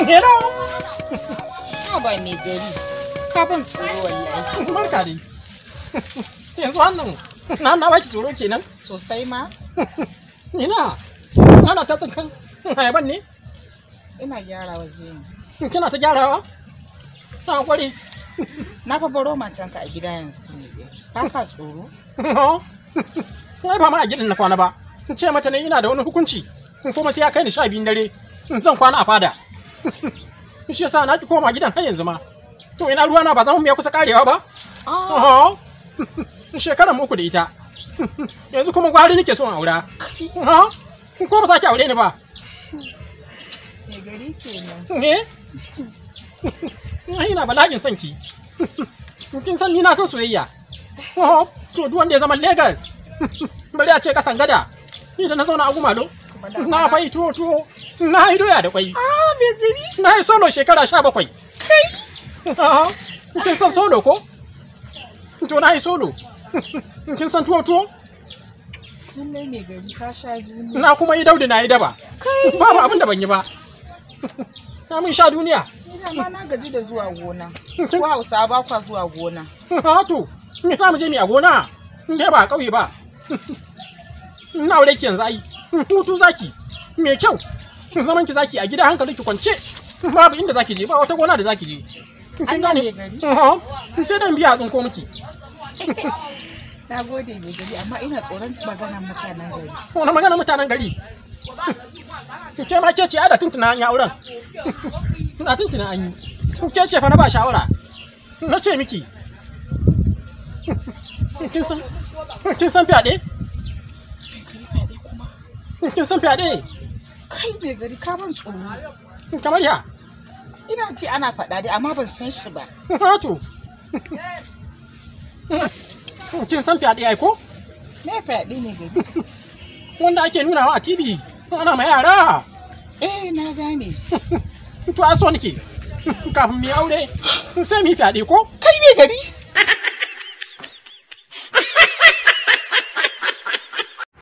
Hello. Ba mai gari. Ka ban tsoro wallahi. Barka dai. Yanzu wannan na baki tsoro kenan. Sosai ma. Ina. Ana ta tsinkan ayaban ne? Ina gyara waje ne. Kina ta gyarawa? Na kware. Na fa baro matanka a gida yanzu ne. Ba ka tsoro? Ai ba ma a gidan na kwana ba. In ce mata ne ina da wani hukunci. Kuma sai ya kai ni 12 dare. Zan kwana a fada. Shi yasa na ki koma gidan har yanzu ma. To ina ruwa na ba zaman mu ya kusa karewa ba? Shekaran mu 3 da ita. Yanzu kuma gwari nake so in aura. Ko ba za ki aure ni ba? Me gari kenan. Eh? Ina bala'in son ki. Kin san ni na san soyayya. To duk wanda ya zama Lagos. Bari a ce kasan gada. Ni da na zauna a Gumalo. Na fai tuwo tuwo. Na yi doya da kwai. Ah, me gari. Na yi solo shekara 17. Kai. Kin san solo ko? To na yi solo. Kin san tuwo tuwo? Lallai mai gari ka sha duniya. Na kuma yi daudi na yi daba. Kai. Babu abin da ban yi ba. Na mun sha duniya. Ina ma na gaji da zuwa gona. Ko Hausa ba kwa zuwa gona. Ha to, me za mu je mu a gona? In dai ba a ƙauye ba. Ina aure ki yanzu ai. Hutu zaki. Mai kyau. Zaman ki zaki a gida hankali ki kwance. Babu inda zaki je, ba wata gona da zaki je. Kin gane? Sai dan biya tsinko miki. Na gode mai gari, amma ina tsoron maganar mutanen gari. Wani maganar mutanen gari? Ke ma ke ce ai da tuntuna an yi auren. Da tuntuna an yi. Ke ce fa na ba shawara. Na ce miki. Kin san fyaɗe? Fyaɗe kuma? Kin san fyaɗe? Kai mai gari ka ban tsoro. Kamar ya? Ina ji ana faɗa dai amma ban san shi ba. To. Kin san fyaɗe ai ko? Me fyaɗe ne gari? Wanda ake nunawa a TV ana ma yara. Eh na gane. To a so nake. Kafin mu yi aure sai mu yi fyaɗe ko? Kai mai gari?